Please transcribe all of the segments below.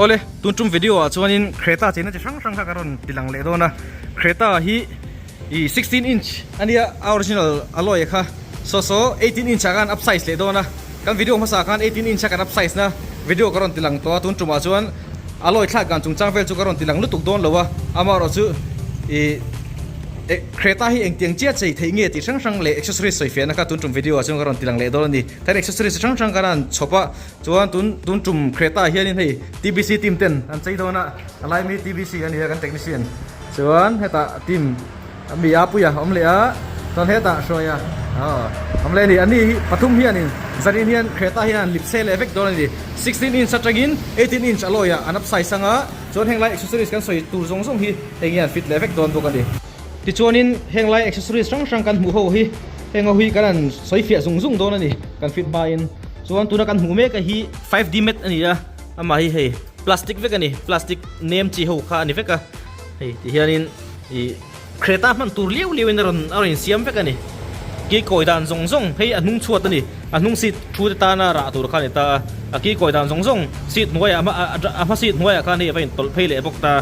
Awle, tun tum video ah chuanin Creta cheina chi hrang hrang kha ka rawn ti lang leh dawn a. Creta hi ih 16 inch ania a original alloy kha saw saw 18 inch ah khan up size leh dawn a. Kan video hmasa ah khan 18 inch a kan up size na video ka rawn ti lang tawh a, tun tumah chuan alloy thlak dan chungchang vel chu ka rawn ti lang lutuk dawn lo a, amaherawhchu ih Creta hi engtiang chiah chei theih nge tih hrang hrang leh accessories sawi fiahna kha tun tum video ah chuan ka rawn ti lang leh dawn a ni. Tan accessories hrang hrang kan han chhawp a. Chuan tun tun tum Creta hianin hei TBC team ten an chei dawn a, a lai mi TBC a nia kan technician. Chuan hetah team mi a puia awm leh a, chuan hetah hruaia awm leh a ni. Ani hi pathum hianin zanin hian Creta hian an lip se leh vek dawn a ni. 16 inch atangin 18 inch alloy ah an up size anga, chuan heng lai accessories kan sawi tur zawng zawng hi heng hian fit leh vek dawn bawk a ni. Tichuanin heng lai accessories hrang hrang kan hmuh ho hi heng ho hi kan han sawi fiah zung zung dawn a ni kan fit hmain. Chuan tuna kan hmuh mek a hi 5D mat a ni a, amah hi hei plastic vek a ni, plastic nem chi ho kha a ni vek a, hei ti hianin ih Creta hman tur liau liau in a rawn a rawn insiam vek a ni. Ki kawi dan zawng zawng hei a hnung chhuat a ni, a hnung seat thu te tana rah tur kha a ni ta a, a ki kawi dan zawng zawng seat hnuaiah a hma a hma seat hnuaiah khan hei a va intawlh phei leh bawk ta,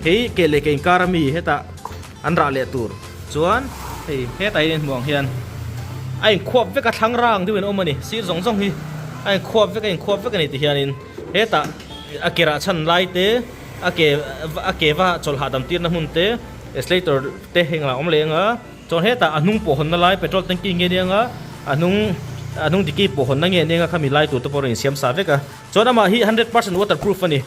hei ke leh ke inkar ami hetah an rah leh tur chuan hei hetah hian hmuh ang hian a inkhuap vek a thlang rang deuhin a awm a ni sir zawng zawng hi a inkhuap vek a inkhuap vek a ni ti hianin hetah a ke rah chhan lai te a ke a ke va chawlh hahdam tirna hmun te accelerator te heng lah a awm leh ang a chuan hetah a hnung pawh hawnna lai petrol tanky nge nia anga a hnung a hnung diki pawh hawnna nge nia anga khami lai tur te pawh a rawn insiam sa vek a. Chuan amah hi 100% waterproof a ni.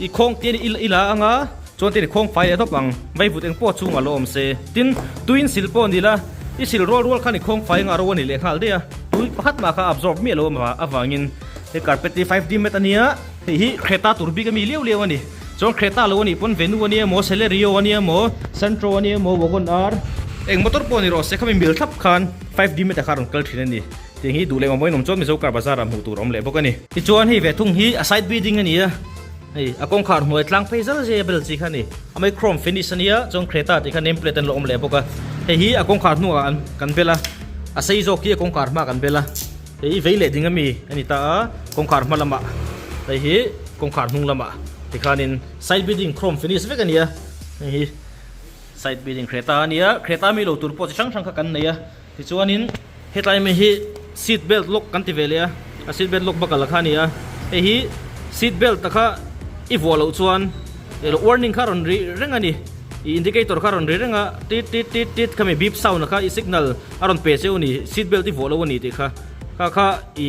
I khawng te i la anga chuan te i khawng fai leh tawp ang. Vaivut eng pawh chhungah lo awm se. Tin, tuiin sil pawh ni la, i sil rual rual khan i khawng fai anga ro a ni leh nghal daih a. Tui pakhat mah kha absorb miah lo avangin he carpet hi 5D mat a nia, hei hi Creta tur bik ami liau liau a ni. Chuan Creta lo a nih pawn Venue a nia maw, Celerio a nia maw, Santro a nia maw, Wagon R. Eng motor pawh ni rawh se khami mil thlap khan 5D mat ah kha a rawn kal thin a ni. Tiang hi duh leh mamawh in awm chuan Mizo car bazar ah hmuh tur a awm leh bawk a ni. Tichuan hei ve thung hi a side building a ni a, hei a kawngkhar hnuai tlang phei zal zia bel chi kha a ni. A mai chrome finish a nia chuan Creta tih kha name plate an la awm leh bawk a. Hei hi a kawngkhar hnungah an kan bel a, a sei zawk hi a kawngkhar hma kan bel a. Hei hi vei leh ding ami a ni ta a, kawngkhar hma lamah hei hi kawngkhar hnung lamah tikhanin side building chrome finish vek a ni a, hei hi side building Creta a ni a, Creta mi lo tur pawh chi hrang hrang kha kan nei a. Tichuanin hetlai mai hi seat belt lock kan ti ve leh a, a seat belt lock bakal kha a ni a, hei hi seat belt kha i vuah loh chuan warning kha a rawn ri reng a ni, i indicator kha a rawn ri reng a, tit tit tit tit khami beep sound kha i signal a rawn pe cheu a ni, seat belt i vuah lo a ni tih kha, kha kha i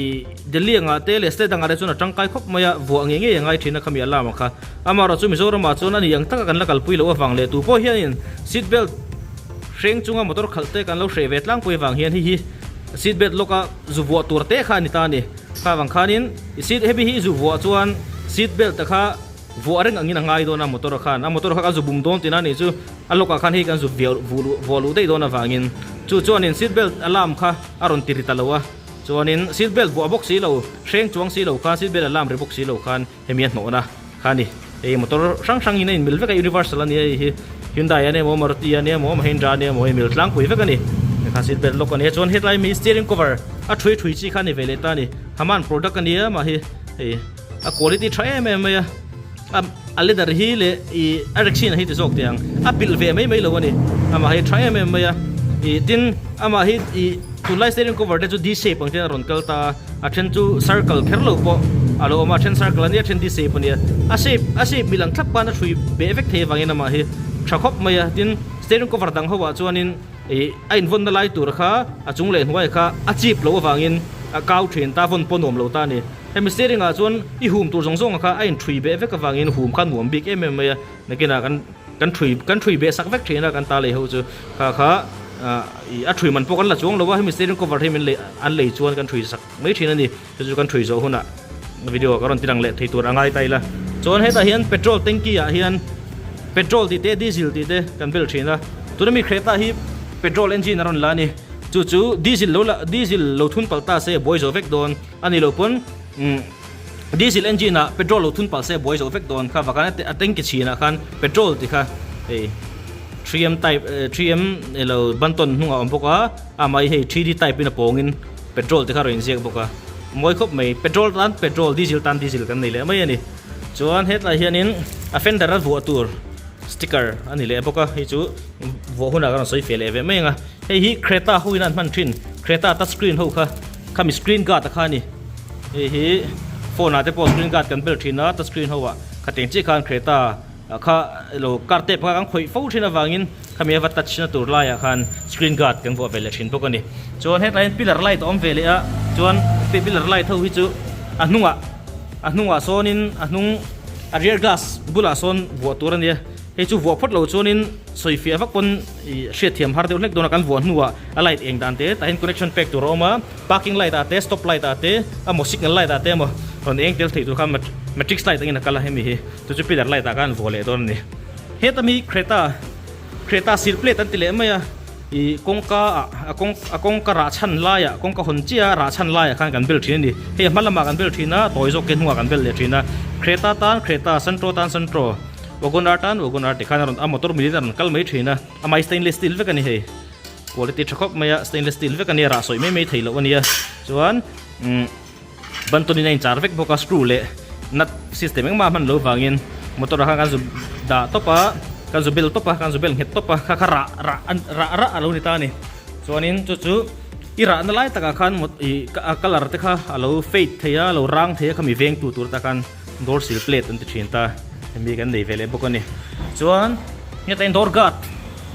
Delhi angah te leh state dangah te chuan a tangkai khawp mai a, vuah ngei ngei a ngai thin a khami alarm kha, amaherawhchu Mizoramah chuan a ni ang taka kan la kalpui loh avang leh tu pawh hianin seat belt Hreng chunga motor khalh te kan lo hreh ve tlangpui avang hian hei hi seat belt lock a zu vuah tur te kha a ni ta a ni. Kha avang khanin i seat hemi hi i zu vuah chuan seat belt te kha vuah reng angin a ngai dawn a motor ah khan. A motor kha kan zu bum dawn tina nih chu a lock ah khan hei kan zu vuah luh daih dawn avangin chu chuanin seat belt alarm kha a rawn ti ri ta lo a. Chuanin seat belt vuah bawk si lo, hreng chuang si lo khan seat belt alarm ri bawk si lo khan Hemi a hnawhna kha a ni. Hei motor hrang hrang in a inmil vek a, universal a ni a hei hi Hyundai a ni emaw Maruti a ni emaw Mahindra a ni emaw a inmil tlangpui vek a ni. Hei kha seat belt lock a ni a, chuan hetlai mi steering cover a thui thui chi kha a ni ve leh ta a ni. Haman product a ni a mah hi hei a quality tha em em mai a, a leather hi leh ih a rexine hi ti zawk teh ang a pilh ve mai mai lo a ni. Amah hi tha em em mai a, ih tin amah hi ih tunlai steering cover te chu D shape ang ten a rawn kal ta a. A then chu circle kher lo pawh a lo awm a, a then circle a nia, a then D shape a nia. A shape a shape mil ang thlap khan a hrui beh vek thei avangin amah hi tha khawp mai a. Tin, steering cover dang ho ah chuanin ih a invawnna lai tur kha a chung leh hnuai kha a chip loh avangin a kau thin ta, vawn pawh nuam lo ta a ni. Hemi steering ah chuan i hum tur zawng zawng kha a inthui beh vek avangin hum kha nuam bik em em mai a. Nakinah kan kan thui kan thui beh sak vek thin a kan ta lei ho chu kha kha ih a thui man pawh kan la chuang lo a hemi steering cover hi min lei an lei chuan kan thui sak mai thin a ni chu chu kan thui zawh hunah video ah ka rawn ti lang leh thei tur a ngai ta ila chuan hetah hian petrol tanky ah hian petrol tih te diesel tih te kan bel thin a tuna mi Creta hi petrol engine a rawn la a ni chu chu diesel lo la diesel lo thun palh ta se a buai zawh vek dawn a ni lo pawn umm. Diesel engine ah petrol lo thun palh se buai zo vek dawn kha vak a tank chhin ah khan petrol tih kha hei 3M type 3M elo bantawn hnungah a awm bawk a a mai hei 3D type in a pawng in petrol te kha a rawn inziak bawk a mawi khawp mai petrol tan petrol diesel tan diesel kan nei leh mai a ni. Chuan hetlai hianin a fender a vuah tur sticker a ni leh bawk a, hei chu vuah hunah kan rawn sawi feh leh ve mai ang a. Hei hi Creta ho in an hman thin, Creta touch screen ho kha, khami screen guard a kha a ni. Hei hi phone ah te pawh screen guard kan bel thin a, touch screen ho ah khateng chiah khan Creta kha ilo car tape kha kan khawih fo thin avangin khami a va touch na tur laiah khan screen guard kan vuah ve leh thin bawk a ni. Chuan hetlai hian pillar light a awm ve leh a, chuan pillar light ho hi chu a hnungah a hnungah sawnin a hnung a rear glass bulah sawn vuah tur a nia. Hei chu vuah phawt lo chuanin sawi fiah vak pawn ih hriatthiam har deuh hlek dawn a, kan vuah hnuah a light eng dan te tah hian connection pek tur a awm a, parking light ah te stop light ah te emaw signal light ah te emaw rawn eng tel theih tur khan matrix light angin a kal a hemi hi chu chu pillar light ah khan vuah leh dawn a ni. Heta mi Creta Creta seal plate an ti leh mai a ih kawngka ah a kawng a kawngka rah chhan laiah kawngka hawn chiah a rah chhan laiah khan kan bel thin a ni. Hei a hma lamah kan bel thin a tawi zawk te hnungah kan bel leh thin a Creta tan Creta Santro tan Santro. Wagon R tan Wagon R tikhan a rawn a motor milin a rawn kal mai thin a, amah hi stainless steel vek a ni hei, quality tha khawp mai a, stainless steel vek a nia rah sawi mai mai thei loh a nia, chuan umm bantawn in a inchar vek bawk a screw leh nut system engmah a hman loh vangin motor ah khan kan zu dah tawp a, kan zu bel tawp a, kan zu bel nghet tawp a, kha kha rah rah rah rah a lo ni ta a ni, chuanin chu chu i rahna lai takah khan ih a colour te kha a lo fade thei a, a lo rang thei a khami vengtu tur te khan. Door sill plate an ti thin ta, hemi kan nei ve leh bawk a ni. Chuan heta in door guard,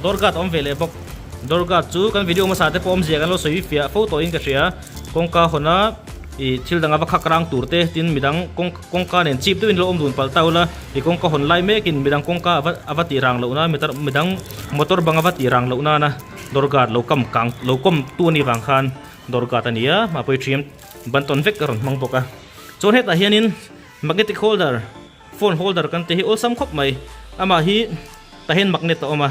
door guard a awm ve leh bawk. Door guard chu kan video hmasa te pawh awmzia kan lo sawi fiah fo tawhin ka hria. Kawngka hawna ih thil danga va khak rang tur te tin midang kawng kawngka nen chip deuhin lo awm dun palh ta ula, ih kawngka hawn lai mekin midang kawngka a va a va tih rang loh nan midang motor bang a va tih rang loh nana door guard lo kam kang lo kawm tu a nih vang khan door guard a ni a, mahpui ṭhiam bantawn vek a rawn hmang bawk a. Chuan hetah hianin magnetic holder, phone holder kan tih hi awlsam khawp mai. Amah hi tah hian magnet a awm a,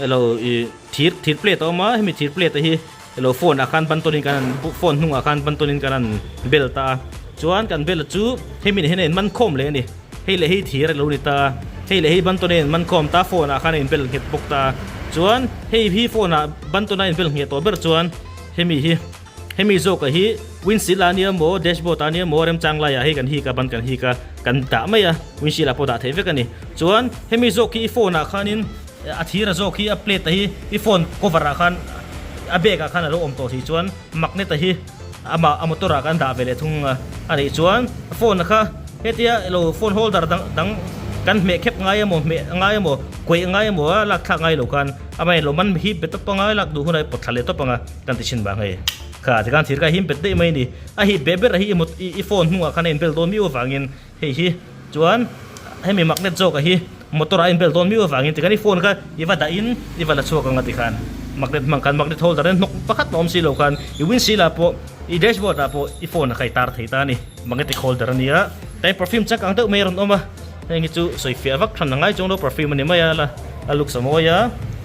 elo ih thir thir plate a awm a, hemi thir plate hi elo phone ah khan ban tawnin kan han phone hnungah khan ban tawnin kan han bel ta a. Chuan kan bel chu hemi nen hian a inman khawm leh a ni. Hei leh hei thir a lo ni ta a, hei leh hei ban tawna inman khawm ta, phone ah khan a inbel nghet bawk ta a. Chuan hei hi phone ah ban tawna inbel ngheh tawh ber chuan hemi hi. Hemi zawk ah hi windshield ah ania maw dashboard ah ania maw remchang lai ah hei kan hik a ban kan hik a kan dah mai a windshield ah pawh dah theih vek a ni. Chuan hemi zawk hi i phone ah khanin a thir a zawk hi a plate ah hi i phone cover ah khan a bag ah khan a lo awm tawh si chuan magnet ah hi amah a motor ah kan dah ve leh thung a a nih chuan phone kha hetia ilo phone holder dang dang kan hmeh khep ngai emaw hmeh ngai emaw kuaih ngai emaw a lak thlak ngai lo khan amah lo man hi bet tawp anga lak duh hunah i pawt thla leh tawp anga. Kan ti thin vang hei. Kha tikhan thir kha him pet daih mai a ni. A hip be ber a hi i mut i phone hnungah khan a inbel dawn miau avangin hei hi chuan hemi magnet zawk a hi motor ah a inbel dawn miau avangin tikhan i phone kha i va dah in i va la chhuak ang a tikhan magnet hmang khan magnet holder in hnawk pakhat a awm si lo khan i windshield ah pawh i dashboard ah pawh i phone a kha i tar thei ta a ni. Magnetic holder a nia. Tlai perfume chak ang deuh mai a rawn awm a. Heng hi chu sawi fiah vak than a ngai chuang lo perfume a ni mai a la a looks a mawi a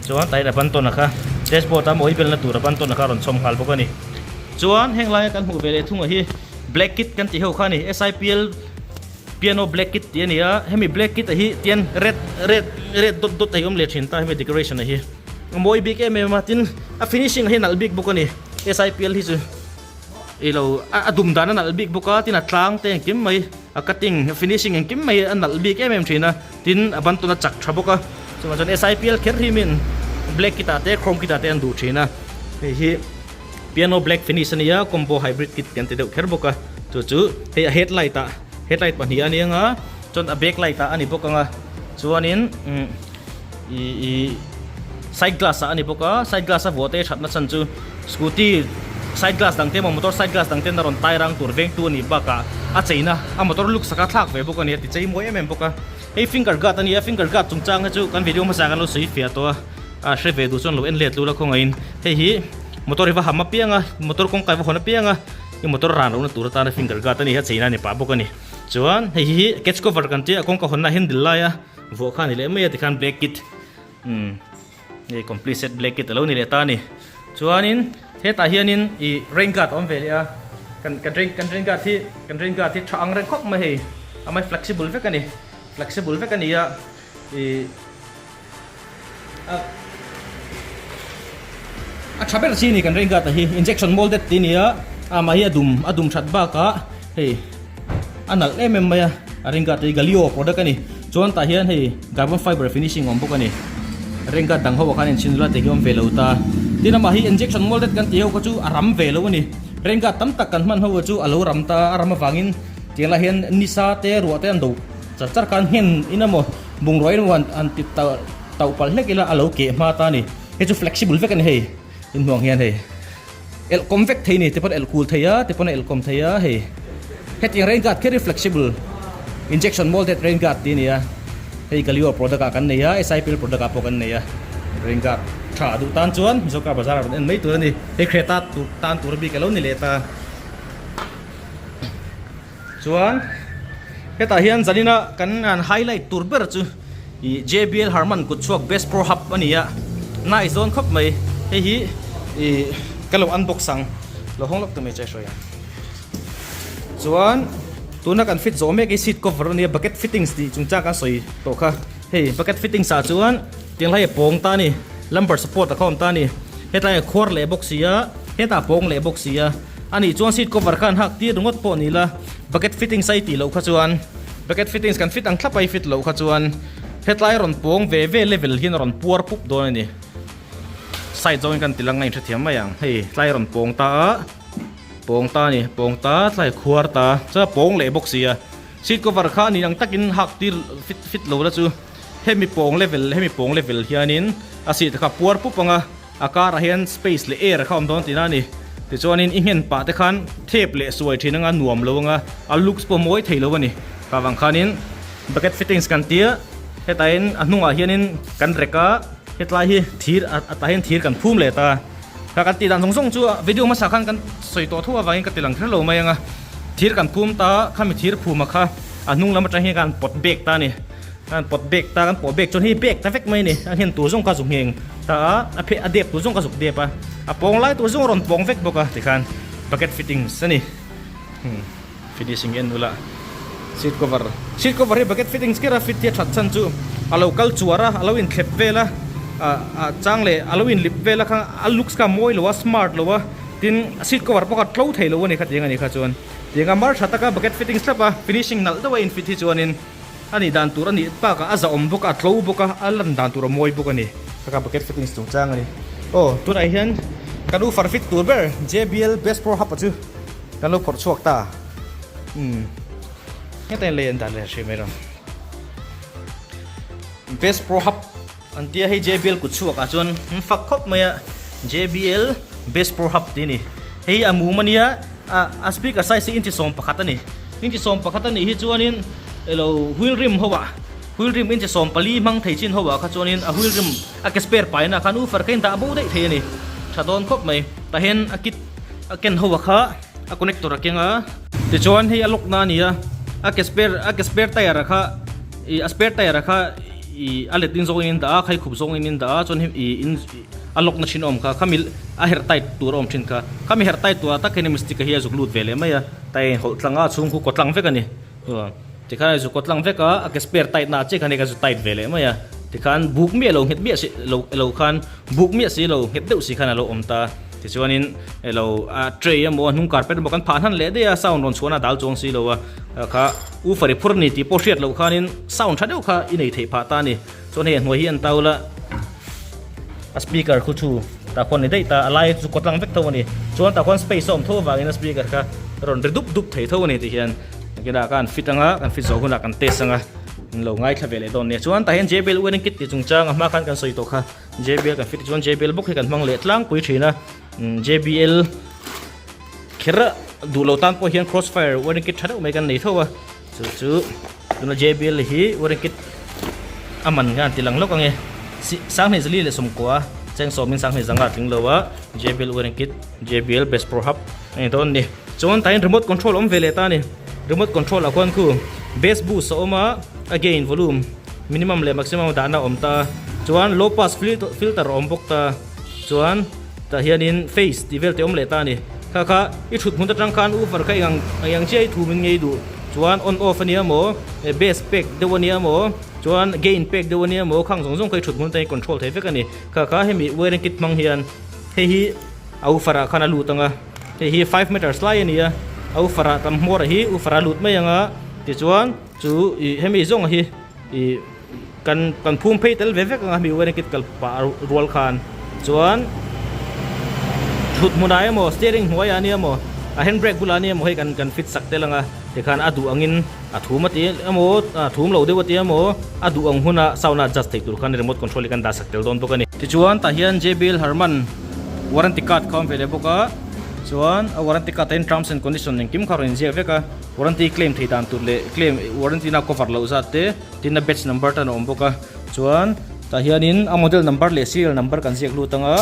chuan tah hian a ban tawn a kha dashboard a mawi belna tur a ban tawn a kha a rawn chhawm nghal bawk a ni chuan heng laia kan hmuh ve leh thung a hi black kit kan tih ho kha a ni S_I_P_L piano black kit tih a ni a hemi black kit a hi tian red red red dawt dawt a hi awm leh thin ta hemi decoration a hi a mawi bik em em a tin a finishing a hi nalh bik bawk a ni S_I_P_L hi chu. Ilo a dum dan a nalh bik bawk a tin a tlang te engkim mai a cutting a finishing engkim mai a nalh bik em em thin a tin a ban tawn a chak tha bawk a chuvang chuan S_I_P_L kher hi min black kit ah te chrome kit ah te an duh thin a hei hi piano black finish a nia combo hybrid kit kan ti deuh kher bawk a chu chu hei a headlight ah headlight pahnih a nia nga chuan a back light ah a ni bawk ang a chuanin umm ih ih side glass ah a ni bawk a side glass a vuah te thatna chhan chu scooty side glass dang te emaw motor side glass dang ten a rawn tai rang tur vengtu a nih bakah a cheina a motor look saka thlak ve bawk a ni a ti chei mawi em em bawk a hei finger guard a ni a finger guard chungchang hi chu kan video hmasa kan lo sawi fiah tawh a a hre ve duh chuan lo en let lut a khawngaihin hei hi motor hi va ham apiang a motor kawngka hi va hawn apiang a i motor ran lohna tur atana finger guard a ni a cheina a ni pah bawk a ni chuan hei hi catch cover kan tia kawngka hawnna handle laia Vuah kha a ni leh mai a tikhan black kit umm hei complete set black kit alo ni leh ta a ni chuanin hetah hianin ih rain guard a awm ve leh a kan kan rain kan rain guard hi kan rain guard hi tha ang reng khawp mai hei a mai flexible vek a ni flexible vek a ni a ih a a tha ber chi a ni kan rain guard a hi injection molded tih a ni a amah hi a dum a dum that bakah hei a nalh em em mai a. A rain guard hi Galio product a ni. Chuan tah hian hei carbon fiber finishing a awm bawk a ni. Rain guard dang ho ah khan enchhin nula te hi a awm ve lo ta. Tin amah hi injection molded kan tih ho kha chu a ram ve lo a ni. Rain guard tam tak kan hman ho chu a lo ram ta a, a ram avangin tiang lai hian nisa te ruah te an do char char khan nghen in emaw bungrua in emaw an ti tauh palh hlek ila a lo keh hma ta a ni. Hei chu flexible vek a ni hei inhnuang hian hei. Elh kawm vek thei ni te pawn a elh kul thei a te pawn a elh kawm thei a hei hetiang rain guard kher hi flexible injection molded rain guard tih a ni a hei Galio product ah kan nei a SIPL product ah pawh kan nei a rain guard tha duh tan chuan Mizocar bazar ah rawn en mai tur a ni hei Creta tur tan tur bik alo ni leh ta chuan hetah hian zanina kan han highlight tur ber chu ih JBL Harman kut chhuak best pro hub a ni a nice dawn khawp mai hei hi ih ka lo unbox ang lo hawng lawk ta mai che hruai ang chuan tuna kan fit zawh mek hi seat cover a nia bucket fittings tih chungchang kan sawi tawh kha hei bucket fittings ah chuan tiang lai a pawng ta a ni lumbar support a kha awm ta a ni hetlai a khuar leh bawk si a hetah a pawng leh bawk si a. A nih chuan seat cover khan hak tir ringawt pawh ni la, bucket fittings a i tih loh kha chuan bucket fittings kan fit ang thlap a i fit loh kha chuan hetlai rawn pawng ve ve level hian a rawn puar pup dawn a ni. Side zawngin kan ti lang a inhrethiam mai ang, hei tlai rawn pawng ta a, pawng ta a ni, pawng ta tlai khuar ta, chuan a pawng leh bawk si a, seat cover kha a nih ang takin hak tir fit fit lo la chu hemi pawng level hemi pawng level hianin a seat kha a puar pup ang a. A karah hian space leh air kha awm dawn tihna a ni. Tichuanin i nghen pah te khan thep leh suai thin anga nuam lo anga a looks pawh mawi thei lo a ni. Kha vang khanin bucket fittings kan tia hetaiin a hnungah hianin kan rek a, hetlai hi thir a tah hian thir kan phum leh ta. Kha kan tih dan zawng zawng chu video hmasa khan kan sawi tawh tho avangin ka ti lang kher lo mai anga thir kan phum ta khami thir phuma kha a hnung lam atang hian kan pawt bek ta a ni. Kan pawt bek ta, kan pawh bek chuan hei bek ta vek mai a ni. A nghen tur zawng kha zuk ngheng ta a, a pheh a dep tur zawng kha zuk dep a, a pawng lai tur zawng a rawn pawng vek bawk a tikhan bucket fittings a ni. Hmm finishing en ula seat cover seat cover hi bucket fittings kher a fit hi a that chhan chu a lo kal chuar a, a lo inthlep vel a, a chang leh a lo inlip vel a kha a looks kha a mawi lo a smart lo a, tin seat cover pawh kha a tlo thei lo a ni khatiang a ni kha chuan tiang a mar tha taka bucket fittings thlap a finishing nalh deuh a infit hi chuanin. A nih dan tur a nih bakah a zahawm bawk a, a tlo bawk a, a lan dan tur a mawi bawk a ni. Taka bucket fittings chungchang a ni. Aw, tunah hian kan u far fit tur ber JBL Best Pro Hub-a chu kan lo phawrh chhuak ta. Umm, heta in lei an dan leh hri mai lo. Best Pro Hub an tia hei JBL kut chhuak ah chuan an fak khawp mai a, JBL Best Pro Hub tih a ni. Hei a mum a nia. A speaker size hi inchi 11 a ni. Inchi 11 a nih hi chuanin elo wheel rim ho ah wheel rim inchi 14 hmang thei chin ho ah kha chuanin a wheel rim a ke spare paina khan woofer kha in dah bo daih thei a ni. Tha dawn khawp mai. Tah hian a kit a ken ho ah kha a connector a keng a. Tichuan hei a lock na a ni a, a ke spare a ke spare tire ah kha ih a spare tire ah kha ih a letling zawngin in dah a, khaikhup zawngin in dah a chuan hei ih in. A lock na thin a awm kha, khami a herh tight tur a awm thin kha, khami herh tight turah tak hian mystic a hi a zuk lut ve leh mai a, tai hawlh tlang a chhung khu kaw tlang vek a ni, tikhan a zuk kaw tlang vek a, a ke spare tight na ah chiah khan hei ka zu tight ve leh mai a, tikhan buk miah lo nghet miah si lo elo khan buk miah si lo nghet deuh si khan a lo awm ta, tichuanin elo a tray emaw a hnung carpet emaw kan phah hnan leh daih a, sound rawn chhuahna a dal chuang si lo a, kha woofer i phur a ni tih pawh hriat loh khanin sound tha deuh kha i nei theih phah ta a ni. Chuan hei a hnuai hi an tau la a speaker khu thu tah khuan ni daih ta a lai chu kawt lang vek tho a ni chuan tah khuan space a awm tho avangin a speaker kha rawn ri dup dup thei tho a ni ti hian nakinah khan fit anga kan fit zawh hunah kan test anga an lo ngaithla ve leh dawn nia chuan tah hian JBL wedding kit tih chungchang a hma khan kan sawi tawh kha JBL kan fit chuan JBL bawk hi kan hmang leh tlangpui thin a JBL kher duh lo tan pawh hian crossfire wedding kit tha deuh mai kan nei tho a. Chu chu tuna JBL hi wearing kit a man hian ti lang lawk ange sanghnih zali leh sawmkua cheng sawmin sanghnih zanga tling lo a JBL wearing kit JBL best pro hub a ni dawn a ni chuan tah hian remote control awm ve leh ta a ni remote control ah khuan khu bass boost a awm a a gain volume minimum leh maximum dahna a awm ta chuan low pass filter a awm bawk ta chuan tah hianin face tih vel te awm leh ta a ni. Kha kha i thut hmun atang khan woofer kha eng ang eng ang chiah i thu min ngei duh chuan on off a nia maw bass pek deuh a nia maw chuan gain pek deuh a nia maw khang zawng zawng kha i thut hmun atangin control thei vek a ni. Kha kha hemi wiring kit hmang hian hei hi a woofer ah khan a lut ang a hei hi 5 meters lai a ni a a woofer ah tam hmawr ah hi woofer a lut mai ang a. Tichuan chu ih hemi zawng hi ih kan kan phum phei tel ve vek ang a hemi wiring kit kal pah rual khan chuan thut hmunah emaw steering hnuaiah ania maw a hand brake bulah ania maw hei kan kan fit sak tel ang a tikhan a duh angin a thum a ti emaw a thum lo deuh a ti emaw a duh ang huna sound a adjust theih tur khan remote control hi kan dah sak tel dawn bawk a ni. Tichuan tah hian JBL Harman warranty card kha a awm ve leh bawk a chuan a warranty card ah hian terms and condition engkim kha a rawn inziak vek a warranty claim theih dan tur leh claim warranty na cover loh zat te tin a batch number te an awm bawk a chuan tah hianin a model number leh serial number kan ziak lut ang a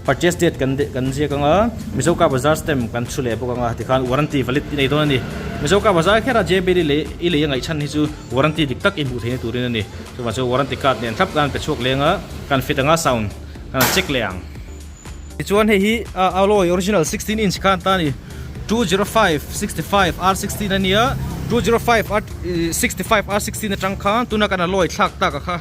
purchase date kan kan ziak ang a Mizo car bazar stamp kan chhu leh bawk ang a tikhan warranty valid i nei dawn a ni Mizo car bazar kherah JBL i lei i lei a ngaihchhan hi chu warranty dik tak i hmuh theihna turin a ni chuvang chuan warranty card nen thlap kan pe chhuak leng a kan fit ang a sound kan han check leh ang. Tichuan hei hi alloy original 16 inch khan ta a ni 205 65 R16 a nia 205 R 65 R16 atang khan tuna kan alloy thlak tak a kha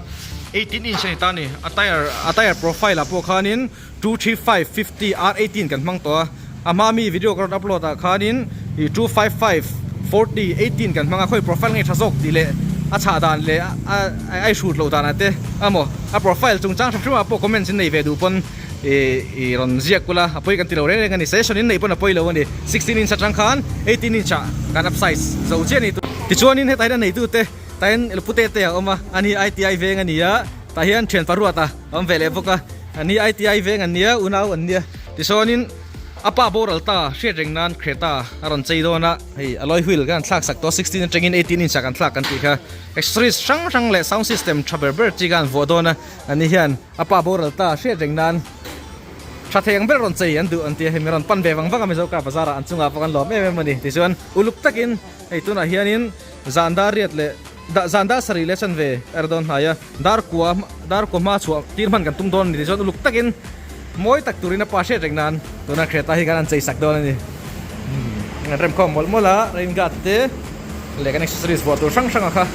18 inch a ni ta a ni a tire a tire profile ah pawh khanin 235 50 R18 kan hmang tawh a a hma mi video ka rawn upload ah khanin 255 40 18 kan hmang a khawi profile nge tha zawk tih leh a chhah dan leh a a i hrut loh dan ah te emaw a profile chungchang hrim hrim ah pawh comments in nei ve duh pawn Ih rawn ziak kula a pawi kan ti lo reng reng a ni. Suggestion in neih pawn a pawi lo a ni. 16 inch atang khan 18 inch ah kan up size zo chiah a ni. Tichuanin hetah hian a neitute tah hian pute te a awm a, ani ITI veng a ni a, tah hian thian paruat a awm ve leh bawk a, ani ITI veng an nia, unau an nia. Tichuanin a pa boral ta hriat reng nan Creta a rawn chei dawn a, hei alloy wheel kan thlak sak tawh a, 16 atangin 18 inch ah kan thlak kan tih kha. Accessories hrang hrang leh sound system tha ber ber chi khan vuah dawn a, ani hian. A pa boral ta hriat reng nan tha thei ang ber rawn chei an duh an ti a, hei mi rawn pan ve vang vang a Mizo car bazar ah an chungah pawh kan lawm em em a ni. Tichuan uluk takin hei tunah hianin zan dar riat leh zan dar sarih leh chanve a ri dawn hnai a, dar kua dar kua hma chhuah tir hman kan tum dawn a ni. Tichuan uluk takin mawi tak turin a pa hriat reng nan tuna Creta hi kan an chei sak dawn a ni. An remkhawm mawlh mawlh a, rain guard te leh kan accessories vuah tur hrang hrang a kha.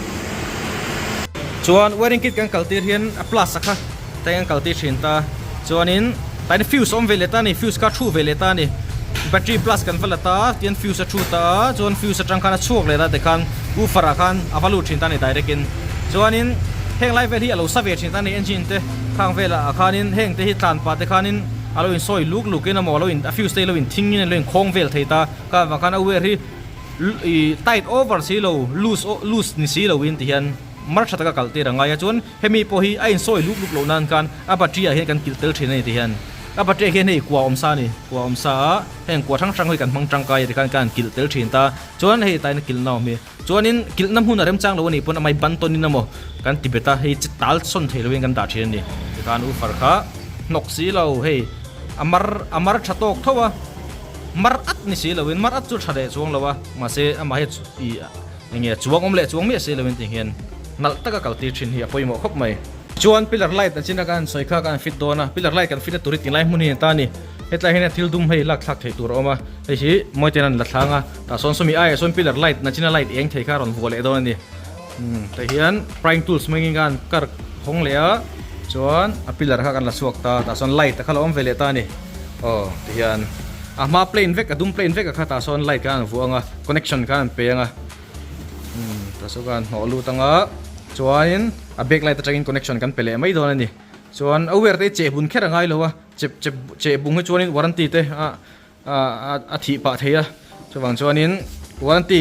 Chuan wiring kit kan kal tir hian a plus a kha ta hian kal tir thin ta. Chuanin tah hian fuse a awm ve leh ta a ni, fuse kha a thu ve leh ta a ni. Battery plus kan va la ta a, tihian fuse a thu ta a, chuan fuse atang khan a chhuak leh ta tikhan woofer ah khan a va lut thin ta a ni direct in. Chuanin heng lai vel hi a lo sa ve thin ta a ni engine te khang velah ah khanin heng te hi tlan pah te khanin a lo insawi luk luk in emaw a lo in a fuse te hi a lo inthing in a lo inkhawng vel thei ta. Kha vang khan a wire hi Ih tight over si lo, loose loose ni si lo in ti hian mar tha taka kal tir a ngai a, chuan hemi pawh hi a insawi lup lup loh nan khan a battery ah hian kan kilh tel thin a ni ti hian a battery ah hian hei kua awm sa a ni, kua awm sa a heng kua hrang hrang hi kan hmang tangkai a ti khan kan kilh tel thin ta, chuan hei tain a kilh na awm hi, chuanin kilhna hmun a remchang lo a nih pawn a mai ban tawn in emaw kan ti bet a, hei chi tal sawn thei lo in kan dah thin a ni, tikhan woofer kha hnawk si lo hei a mar a mar tha tawk tho a. Mar at ni si loin mar at chu tha leh chuang lo a, mahse amah hi ih eng nge chuang awm leh chuang miah si loin tih hian nalh taka kal tir thin hi a pawimawh khawp mai. Chuan pillar light an china kan sawi kha kan fit dawn a, pillar light kan fit na tur hi tinglai hmun hi a ta a ni. Hetlai hian thil dum hei lak thlak theih tur a awm a, hei hi Mawite'n an la thlang a, tah sawn sawmi aiah sawn pillar light na china light eng thei kha a rawn vuah leh dawn a ni. Umm tah hian prying tools hmangin khan kar hawng leh a, chuan a pillar kha kan la chhuak ta, tah sawn light a kha la awm ve leh ta a ni. Aw tihian a hma plane vek a dum plane vek a kha tah sawn light khan an vuah ang a connection khan an pe ang a umm tah sawn khan hnawh lut ang a chuanin a back light atangin connection kan pe leh mai dawn a ni chuan a wire te hi cheh bun kher a ngai lo a chep chep cheh bung hi chuanin warranty te a a a thih pah thei a chuvang chuanin warranty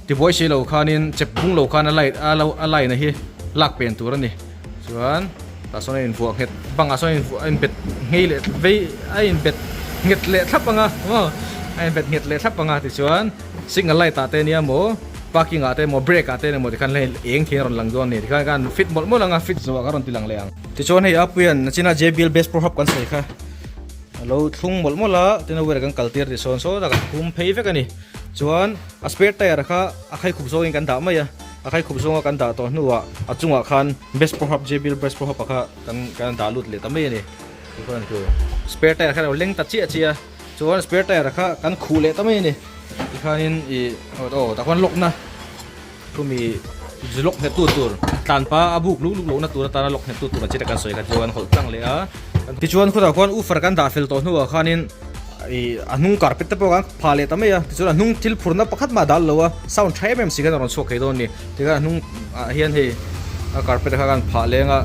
tibuai si lo khanin chep bung lo khan a light a lo a line a hi lak pen tur a ni. Chuan tah sawn a invuah nghet bangah sawn a invuah a inbet nghei leh vei a inbet nghet leh thlap ang a maw a inbet nghet leh thlap ang a tichuan signal light ah te ania maw parking ah te emaw brake ah te emaw tikhan hei eng thei a rawn lang dawn a ni tikhan khan fit mawlh mawlh ang a fit zawh ah ka rawn ti lang leh ang. Tichuan hei Apuian nachina JBL base pro hub kan sawi kha a lo thlung mawlh mawlh a tin a wire kan kal tir ti sawn sawn a kan phum phei vek a ni chuan a spare tire kha a khaikhup zawngin kan dah mai a. A khaikhup zawnga kan dah tawh hnuah a chungah khan Best Pro Hub JBL Best Pro Hub ah kha kan kan dah lut leh ta mai a ni. Tikhuan chu spare tire kha a lo leng ta chiah chiah a, chuan spare tire kha kan khuh leh ta mai a ni. Tikhanin ih aw tah khuan lock na khumi lock nghet tu tur tlanpa a buk luk luk lohna tur atana lock nghet tu tur ang chi te kan sawi kha chu an hawlh tlang leh a. Tichuan khutah khuan woofer kan dah fel tawh hnuah khanin. Ih a hnung carpet te pawh khan phah leh ta mai a, tichuan a hnung thil phurna pakhat mah a dal lo a, sound tha em em si khan a rawn chhuak thei dawn a ni. Tikhan a hnung ah hian hei a carpet kha khan phah leng a,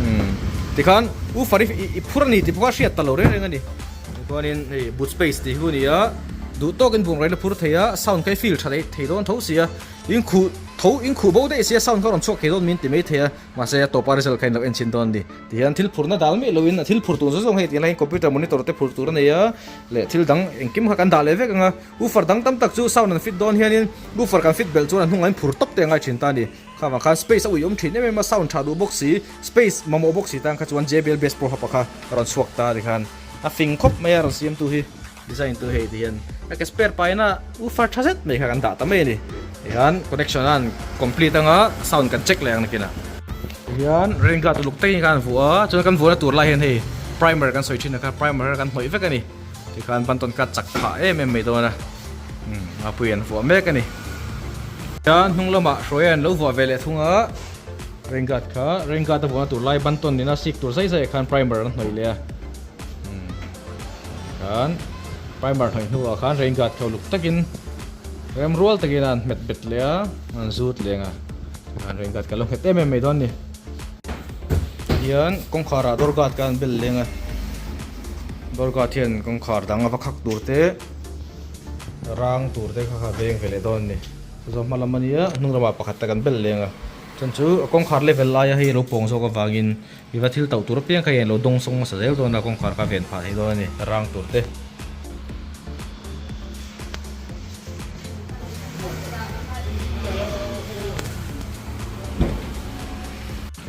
umm tikhan woofer hi i phur a ni tih pawh kha a hriat ta lo reng reng a ni. Chuanin hei boot space tih hi a ni a, duh tawkin bungraw in a phur thei a, sound kha i feel tha thei dawn tho si a, in khuh tho in khuh bo daih si a sound kha a rawn chhuak thei dawn min ti mai thei a. Mahse a tawpa result kha in lo en chhin dawn a ni. Tihian thil phurna dal miah loin a thil phur tur zawng zawng hei tiang laiin computer monitor te phur tur a nei a, leh thil dang engkim kha kan dah leh vek ang a. Woofer dang tam tak chu sound an fit dawn hianin woofer kan fit belh chuan a hnungah in phur tawp te a ngai thin ta a ni. Kha vang khan space a ui awm thin em em a, sound tha duh bawk si, space mamawh bawk si tan kha chuan JBL Bass Pro hapa kha a rawn chhuak ta a ti khan a fing khawp mai a rawn siamtu hi. Design tu hei ti hian a ke spare paina woofer tha zet mai kha kan dah ta mai a ni. Tihian connection a an complete anga sound kan check leh ang nakinah. Tihian rain guard uluk takin khan an vuah a, chuan kan vuahna tur lai hian hei primer kan sawi thin a kha primer kha kan hnawih vek a ni. Tikhan bantawn kha chak phah em em mai dawn a, umm mapui an vuah mek a ni. Tihian hnung lamah hruai an lo vuah ve leh thung a, rain guard kha rain guard a vuahna tur lai bantawn nena sik tur zai zai ah khan primer an hnawih leh a. Khan primer hnawih hnuah khan rain guard kha uluk takin remrual takin a han hmet bet leh a, a han zut leng a, khan rain guard ka lo nghet em em mai dawn a ni. Tihian kawngkhar ah door guard ka han bel leng a, door guard hian kawngkhar dang a va khak tur te rang tur te kha kha veng ve leh dawn a ni. Chuzawm hma lam a nia hnung lamah pakhat te kan bel leng a, chuan chu a kawngkhar level laia hei a lo pawng zawk avangin I va thil tauh tur apiang kha hian lo dawng sawng hmasa zel dawn a, kawngkhar kha ven phah thei dawn a ni, rang tur te.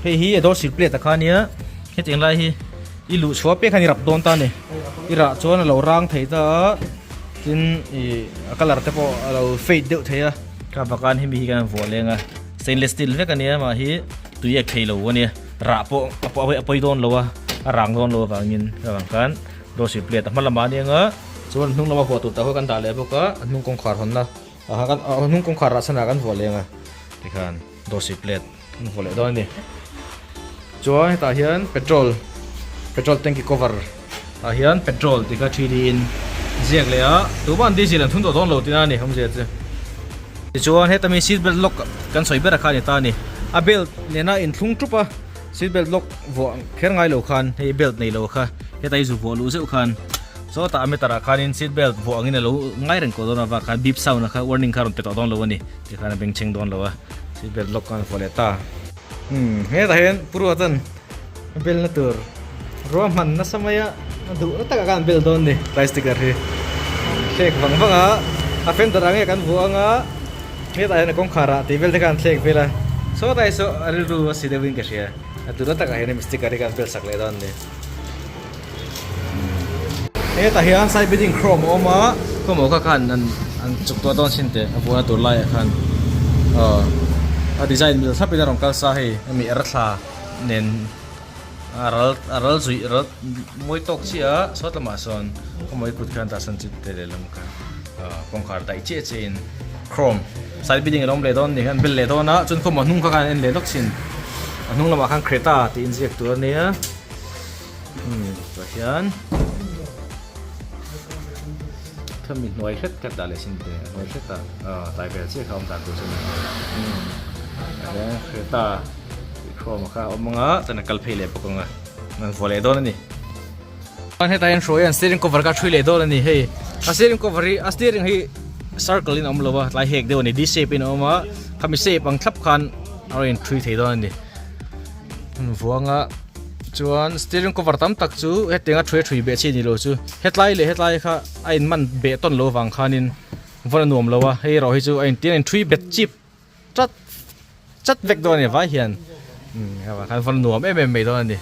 Hei hi a door sill plate a kha ania, hetiang lai hi i luh chhuah apiang khan i rap dawn ta a ni, i rah chuan a lo rang thei ta a, tin ih a colour te pawh a lo fade deuh thei a, kha vakan hemi hi kan vuah leng a, stainless steel vek a nia mah hi. Tui ek thei lo a nia, rah pawh a pawi dawn lo a, a rang dawn lo avangin avang khan grocery plate a hma lamah a ni ang a, chuan hnung lama vuah tur tak ho kan dah leh bawk a, a hnung kawngkhar hawnna ah khan a hnung kawngkhar rah chhanah kan vuah leh ang a tikhan grocery plate kan vuah leh dawn a ni. Chuan hetah hian petrol petrol tanky cover ah hian petrol tih kha 3D in ziak leh a, tuman diesel an thun tawh dawn lo tihna a ni awmzia chu. Tichuan heta mi seat belt lock kan sawi ber a kha a ni ta a ni. A belt nena inthlung tup a, seat belt lock vuah kher ngai lo khan hei belt nei lo kha heta i zu vuah luh zeuh khan sawtah a meter ah khanin seat belt vuah angin a lo ngai reng kawh dawn avang khan beep sound a kha warning kha a rawn pe tawh dawn lo a ni tikhan a bengchheng dawn lo a seat belt lock khan vuah leh ta. Umm hetah hian Pu Ruatan a bel na tur ruahman nasa mai a a duh na takah khan bel dawn ni tlai sticker hi thlek vang vang a a fender ang nge kan vuah ang a hetah hian a kawngkhar ah tih vel te khan thlek vel a sawtlai hi saw a rilru a si deuh in ka hria a duh na takah hian hemi sticker hi khan bel sak leh dawn a ni hetah hian side building chrome a awm a chrome kha khan an an chuk tuah dawn sin teh a vuahna tur laiah khan aw a design mil thlap in a rawn kal sa hei hemi er thla. Nen a ral a ral zuih ral mawi tawk chiah a sawt lamah sawn khawmawi kut khan tah sawn chu te lehlam kha ah kawngkhar daih chiah chiah in chrome side building a lo awm leh dawn a ni khan bel leh dawn a chuan khawmaw hnung kha khan en leh lawk thin a hnung lamah khan Creta tih inziak tur a nia umm tah hian khami hnuai hret kha dah leh sin te a hnuai hret ah ah tlai vel chiah kha awm dan tur chu a ni umm tah hian Creta. Chrome kha a awm ang a chuan a kal phei leh bawk ang a an vuah leh dawn a ni. Chuan hetah hian hruai an steering cover kha a thui leh dawn a ni hei a steering cover hi a steering hi circle in a awm lo a tlai hek deuh a ni D shape in a awm a khami shape ang thlap khan a rawn in thui thei dawn a ni an vuah ang a chuan steering cover tam tak chu hetiang a thui a thui beh chi a ni lo chu hetlai leh hetlai kha a in man beh tawn lo avang khanin vawn a nuam lo a hei erawh hi chu a intin a in thui bet chip. Chat chat vek dawn a ni vai hian umm khan vawn nuam em em mai dawn a ni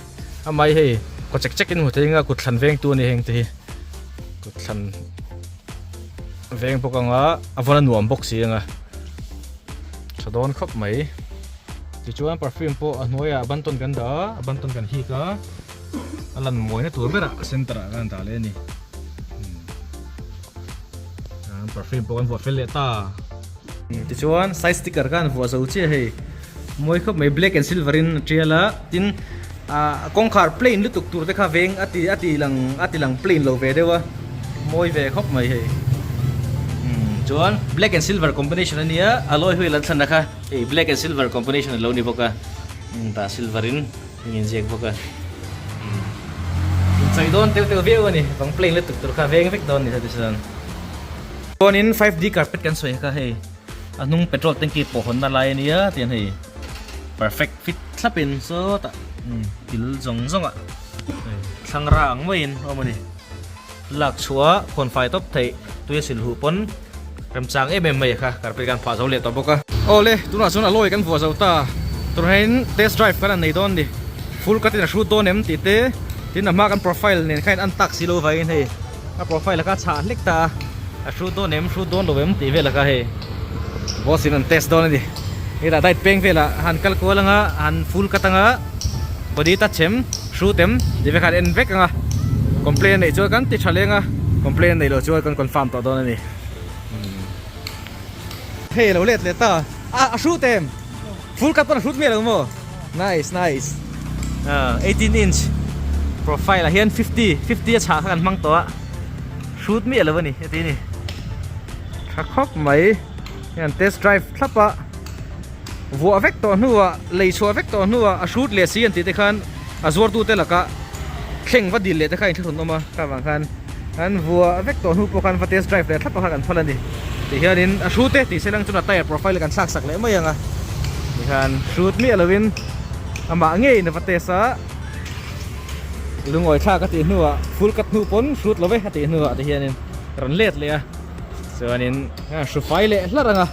a mai hei kaw chek chek in hmu thei anga kut thlan veng tu a ni heng te hi kut thlan veng bawk anga a vawn a nuam bawk si anga tha dawn khawp mai tichuan perfume pawh a hnuaiah a bantawn kan dah a a bantawn kan hik a a lan mawina tur berah center ah khan dah leh a ni umm perfume pawh kan vuah fel leh ta. Tichuan side sticker khan vuah zo chiah hei mawi khawp mai black and silver in a tial a tin Ah kawngkhar plain lutuk tur te kha veng a ti a ti lang a ti lang plain lo ve deuh a mawi ve khawp mai hei umm chuan black and silver combination a nia alloy wheel an thlan a kha hei black and silver combination a lo ni bawk a umm tah silver in a inziak bawk a umm inchawih dawn teuh teuh viau a ni bang plain lutuk tur kha veng vek dawn a ni chuan chuanin 5D carpet kan sawi kha hei a hnung petrol tanky pawh hawnna lai a nia tiang hei perfect fit thlap in sawtah thil zawng zawng ah thlang ra ang maiin a awm a ni lak chhuah khawn fai tawp theih tui a sil huh pawn remchang em em mai a kha carpet khan phah zo leh tawh bawk a. Awle tunah chuan alloy kan vuah zo ta tunah hian test drive kan han nei dawn a ni full cut in a hrut dawn em tih te tin a hma kan profile nen khan an tak si lo vangin hei a profile kha a chhah hlek ta a a hrut dawn em hrut dawn lo em tih vel kha hei boss in an test dawn a ni hetah diet peng velah han kal kual anga han full cut anga body touch em hrut em tih vel kha an en vek anga complaint a neih chuan kan ti tha leng a complaint a neih loh chuan kan confirm tawh dawn a ni hei a lo let leh ta a a hrut em full cut pawn a hrut miah lo maw nice nice 18 inch profile ah hian 50 50 a chhah kha kan hmang tawh a hrut miah lo a ni heti a ni tha khawp mai hian test drive thlap a vuah vek tawh hnuah lei chhuah vek tawh hnuah a hrut leh si an tih te khan a zuartu te lakah thleng va dil leh te kha inthlahrun awm a kha vang khan an vuah vek tawh hnu pawh khan va test drive leh thlap a kha kan phal a ni ti hianin a hrut e tih se lang chuan a tire profile kan thlak sak leh mai ang a tikhan hrut miah lovin amah ngeiin a va test a lungawi thlak a tih hnuah full cut hnu pawn hrut lo ve a tih hnuah ti hianin rawn let leh a chuanin a hru fai leh hlar ang a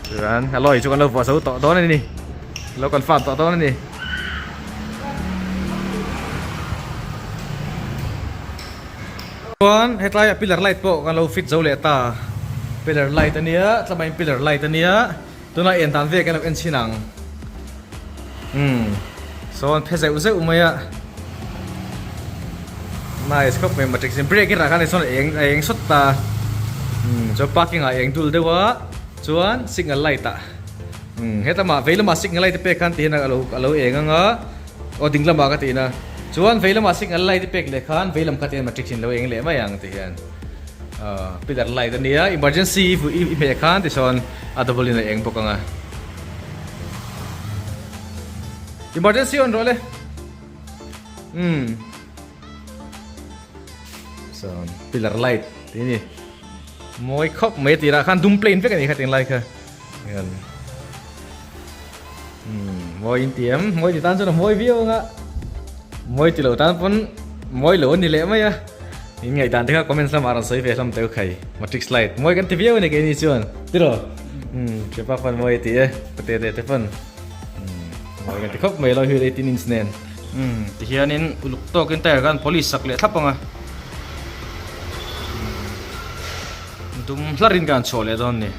chuan alloy chu kan lo vuah zo tawh dawn a ni. Lo confirm tawh dawn a ni. Chuan hetlai ah pillar light pawh kan lo fit zo leh ta. Pillar light a nia, tlamain pillar light a nia. Tunah en dan vel kan lo en chhin ang. Umm sawn phe zeuh zeuh mai a. Nice khawp mai matrix in brake in rah khan sawn a eng a eng sawt ta. Umm chuan parking ah a eng dul deuh a, chuan signal light ah. Umm he lamah vei lamah signal light te pek khan tihian a lo a lo eng ang a aw ding lamah ka tihna chuan vei lamah signal light te pek leh khan vei lam kha tihian matrix in lo eng leh mai ang tihian aw pillar light a nia emergency i i hmeh khan tichuan a double in a eng bawk ang a emergency on rawh le umm. Sawn pillar light tih a ni mawi khawp mai a tirah khan dum plain vek a ni kha tinglai kha hian umm mawi in ti em mawi ti tan chuan a mawi viau ang a mawi ti lo tan pawn mawi lo a ni leh mai a in ngaihdan te kha comments lamah rawn sawi ve hlawm teuh khai matrix light mawi kan ti viau a ni keini chuan tiraw umm thianpa pawn mawi a ti e pate te te pawn umm mawi kan ti khawp mai lo hi 18 inch nen. Umm tihianin uluk tawkin tyre khan polish sak leh thlap ang a dum hlarin ka han chhuah leh dawn ni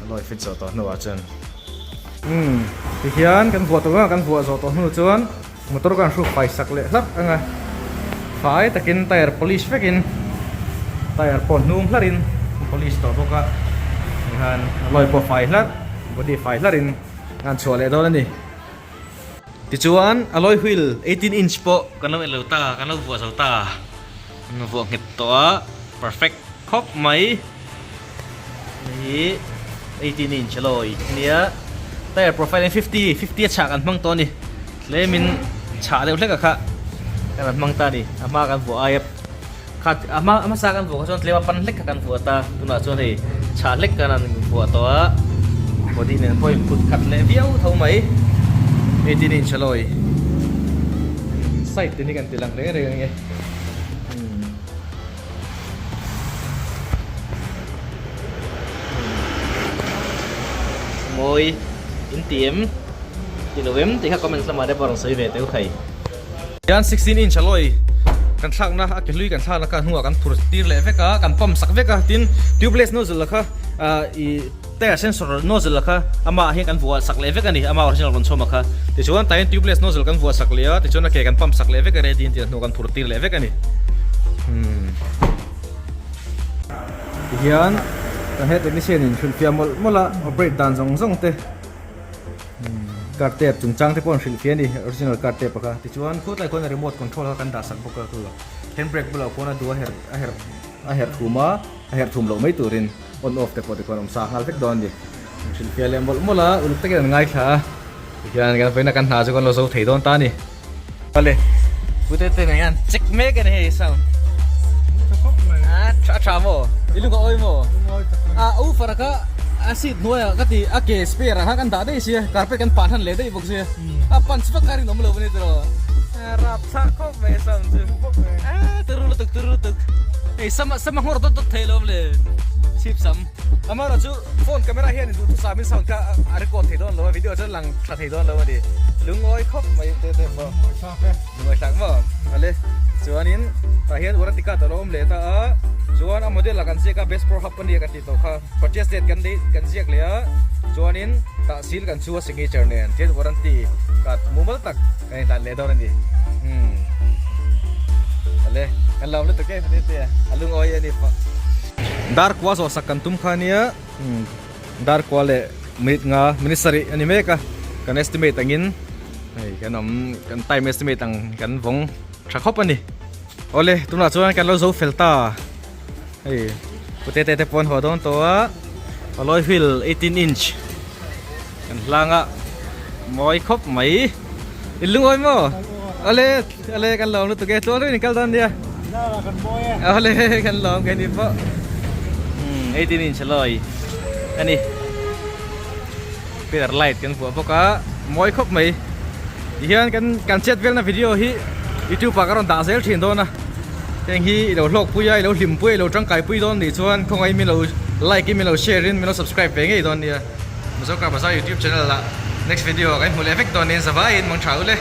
a lawi fit zawh tawh hnuah chuan umm tihian kan vuah tawh ang kan vuah zawh tawh hnu chuan motor kan hruk fai sak leh hlap ang a fai takin tyre polish vekin tyre pawh hnung hlarin polish tawh bawk a tihian a lawi pawh fai hlar body fai hlarin an chhuah leh dawn a ni. Tichuan alloy wheel 18 inch pawh kan lo en lo ta, kan lo vuah zo ta. Kan vuah nghet tawh a, perfect khawp mai. Hei hi 18 inch alloy a nia. Tire profile hi 50, 50 a chhah kan hmang tawh a ni. Tlemin chhah deuh hlek a kha kan han hmang ta a ni. A hma kan vuah aia kha a hma a hmasa kan vuah kha chuan tlema pan hlek kha kan vuah ta tunah chuan hei chhah hlek kan han vuah tawh a body nen pawh in phut khat leh viau tho mai 18 inch alloy side te hi kan ti lang reng reng ang e mawi in ti em ti lo em tih kha comments lamah te pawh rawn sawi ve teuh khai. Hian 16 inch alloy kan thlakna a ke hlui kan thlakna kha hnuah kan phur tir leh vek a kan pump sak vek a tin tubeless nozzle kha ah ih tire sensor nozzle kha amah hian kan vuah sak leh vek a ni ama original rawn chhawm a kha tichuan tah hian tubeless nozzle kan vuah sak leh a tichuan a ke kan pump sak leh vek a ready an tih a hnuah kan phur tir leh vek a ni umm tihian kan he technician in hrilhfiah mawlh mawlh a operate dan zawng zawng te. Car tape chungchang te pawh an hrilh fiah a ni original car tape a kha. Tichuan khutlai khuan remote control kha kan dah sak bawk a chu handbrake bulah khuan a duh a herh a herh a herh thum a a herh thum loh mai turin on off te pawh tikhuan awm sa nghal vek dawn a ni. An hrilh fiah leh mawlh mawlh a uluk takin an ngaithla a tihian kan vawiina kan hna chu kan lo zo thei dawn ta a ni. Vale pute te nen hian check mek a ni hei sound. A tha maw? I lung a awi maw? A woofer kha a seat hnuaiah ka ti a ke spare ah khan kan dah daih sia carpet kan pah hnan leh daih bawk sia a punch vak kha a rinawm lo a ni tiraw rap chhah khawp mai a sound chu a turu lutuk turu lutuk hei sama sama nghawr dawt dawt thei lo le chhip sam amaherawh chu phone camera hian duhthusam in sound kha a record thei dawn lo a video chuan lang tha thei dawn lo a ni lungawi khawp mai te te pawh lungawi thlak maw ale chuanin tah hian warranty card a lo awm leh ta a chuan a model ah kan ziak a best pro hub ania kan tih tawh kha purchase date kan kan ziak leh a chuanin tah seal kan chu a signature nen tian warranty card mumal tak kan inhlan leh dawn a ni umm ale kan lo awm lutuk em te te a lungawi a ni pawh. Dar kua zawh sak kan tum kha ania dar kua leh minute nga minute sarih a ni mek a kan estimate angin hei kan awm kan time estimate ang kan vawng tha khawp a ni awle tunah chuan kan lo zo fel ta hei pute te pawh an haw dawn tawh a alloy wheel 18 inch kan hlang a mawi khawp mai in lungawi maw awle awle kan lawm lutuk e tluang deuhin in kal dawn nia awle kan lawm keini pawh 18 inch alloy ani pillar light kan vuah bawk a mawi khawp mai tihian kan kan chet velna video hi youtube ah ka rawn dah zel thin dawn a heng hi i lo hlawk pui a i lo hlim pui a i lo tangkai pui dawn nih chuan khawngaih min lo like in min lo share in min lo subscribe ve ngei dawn nia. Mizo Car Bazaar YouTube channel ah next video ah kan hmu leh vek dawn niin zavaiin mang tha u le.